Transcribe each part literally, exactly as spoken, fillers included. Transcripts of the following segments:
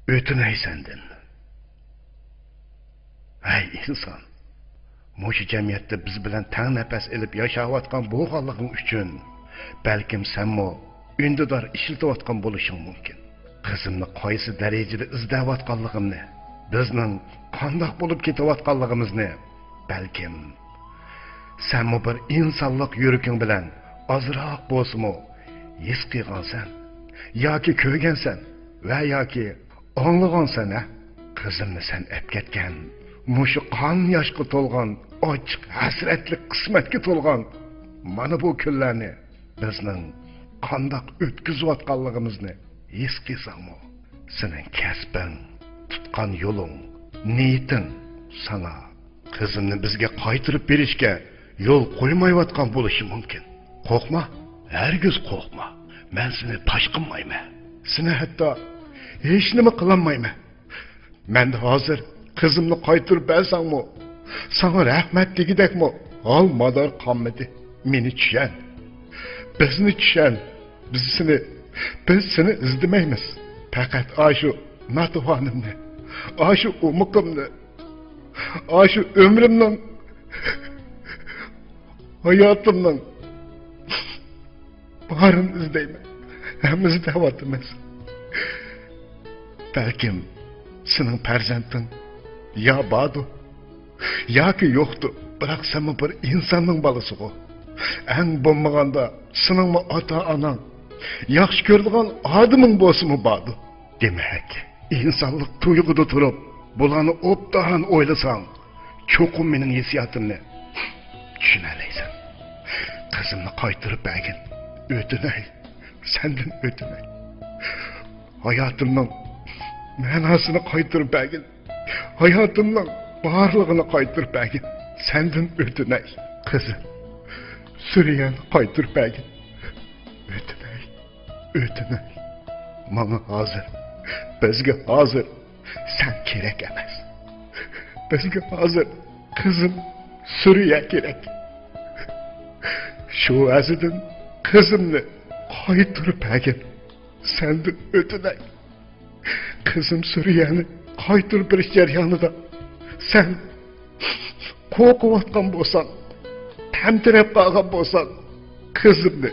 ئۆتۈنەي سەندىن. ھەي ئىنسان، مۇشۇ جەمئىيەتتە بىز بىلەن تەڭ نەپەس ئېلىپ ياشاۋاتقان بولغانلىقىڭ ئۈچۈن، بەلكىم سەنمۇ ئۈندىدار ئىشلىتىۋاتقان بولۇشۇڭ مۇمكىن. قىزىمنى قايسى دەرىجىدە ئىزدەۋاتقانلىقىمنى، بىزنىڭ قانداق بولۇپ كېتىۋاتقانلىقىمىزنى، بەلكىم سەنمۇ بىر ئىنسانلىق يۈرىكىڭ بىلەن ئازراق بولسىمۇ ھېس قىلغانسەن ياكى كۆرگەنسەن ۋە ياكى ئاڭلىغانسەن ھە؟ قىزىمنى سەن ئەپكەتكەن، مۇشۇ قان ياشقا تولغان، ئاچچىق ھەسرەتلىك قىسمەتكە تولغان مانا بۇ كۈنلەرنى بىزنىڭ قانداق ئۆتكۈزۈۋاتقانلىقىمىزنى ھېس قىلساڭمۇ، سېنىڭ كەسپىڭ، تۇتقان يولۇڭ، نىيىتىڭ ساڭا قىزىمنى بىزگە قايتۇرۇپ بېرىشكە يول قويمايۋاتقان بولۇشى مۇمكىن. قورقما، ھەرگىز قورقما. مەن سېنى تاش قىلمايمەن. سېنى ھەتتا ھېچنېمە قىلالمايمەن. مەندە ھازىر قىزىمنى قايتۇرۇپ بەرسەڭمۇ، ساڭا رەھمەت دېگۈدەكمۇ ھال-مادار قالمىدى. مېنى چۈشەن. بىزنى چۈشەن. بىز سېنى، بىز سېنى ئىزدىمەيمىز. پەقەت ئاشۇ ناتىۋانىمنى، ئاشۇ ئومىقىمنى، ئاشۇ ئۆمرۈمنىڭ، ھاياتىمنىڭ بارىنى ئىزدەيمەن. ھەم ئىزدەۋاتىمىز. بەلكىم سېنىڭ پەرزەنتىڭ يا باردۇ، ياكى يوقتۇ، بىراق سەنمۇ بىر ئىنساننىڭ بالىسىغۇ. ئەڭ بولمىغاندا سېنىڭمۇ ئاتا-ئاناڭ، ياخشى كۆرىدىغان ئادىمىڭ بولسىمۇ باردۇ. دېمەك، ئىنسانلىق تۇيغۇدا تۇرۇپ، بۇلارنى ئوبدان ئويلىساڭ، چوقۇم مېنىڭ ھېسسىياتىمنى چۈشىنەلەيسەن. قىزىمنى قايتۇرۇپ بەرگىن. ئۆتۈنەي، سەندىن ئۆتۈنەي. ھاياتىمنىڭ مەناسىنى قايتۇرۇپ بەرگىن. ھاياتىمنىڭ بارلىقىنى قايتۇرۇپ بەرگىن. سەندىن ئۆتۈنەي. قىزىم، سۈرىيەنى قايتۇرۇپ بەرگىن. ئۆتۈنەي، ئۆتۈنەي. ماڭا ھازىر، بىزگە ھازىر سەن كېرەك ئەمەس. بىزگە ھازىر قىزىم سۈرىيە كېرەك. شۇ ۋەزىدىن قىزىمنى قايتۇرۇپ بەرگىن. سەندىن ئۆتۈنەي. قىزىم سۈرىيەنى قايتۇرۇپ بېرىش جەريانىدا سەن قورقۇۋاتقان بولساڭ، تەمتىرەپ قالغان بولساڭ، قىزىمنى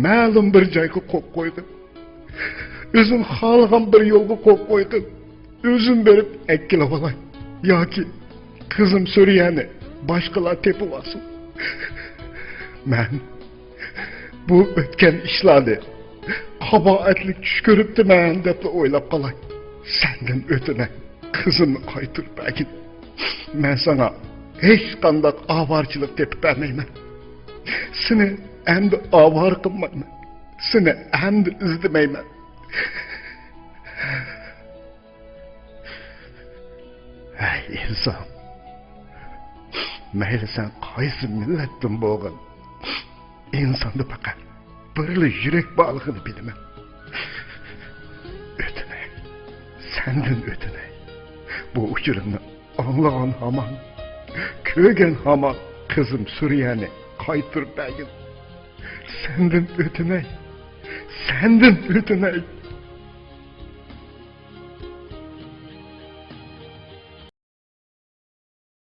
مەلۇم بىر جايغا قويۇپ قويغىن. ئۆزۈڭ خالىغان بىر يولغا قويۇپ قويغىن. ئۆزۈم بېرىپ ئەكېلىۋالاي. ياكى قىزىم سۈرىيەنى باشقىلار تېپىۋالسۇن. مەن بۇ ئۆتكەن ئىشلارنى قاباھەتلىك چۈش كۆرۈپتىمەن دەپلا ئويلاپ قالاي. سەندىن ئۆتۈنەي، قىزىمنى قايتۇرۇپ بەرگىن. مەن ساڭا ھېچقانداق ئاۋارىچىلىق تېپىپ بەرمەيمەن. سېنى ئەمدى ئاۋارە قىلمايمەن. سېنى ئەمدى ئىزدىمەيمەن. ھەي ئىنسان، مەيلى سەن قايسى مىللەتتىن بولغىن، ئىنساندا پەقەت بىرلا يۈرەك بارلىقىنى بىلىمەن. ئۆتۈنەي، سەندىن ئۆتۈنەي. بۇ ئۇچۇرۇمنى ئاڭلىغان ھامان، كۆرگەن ھامان قىزىم سۈرىيەنى قايتۇرۇپ بەرگىن. سەندىن ئۆتۈنەي، سەندىن ئۆتۈنەي.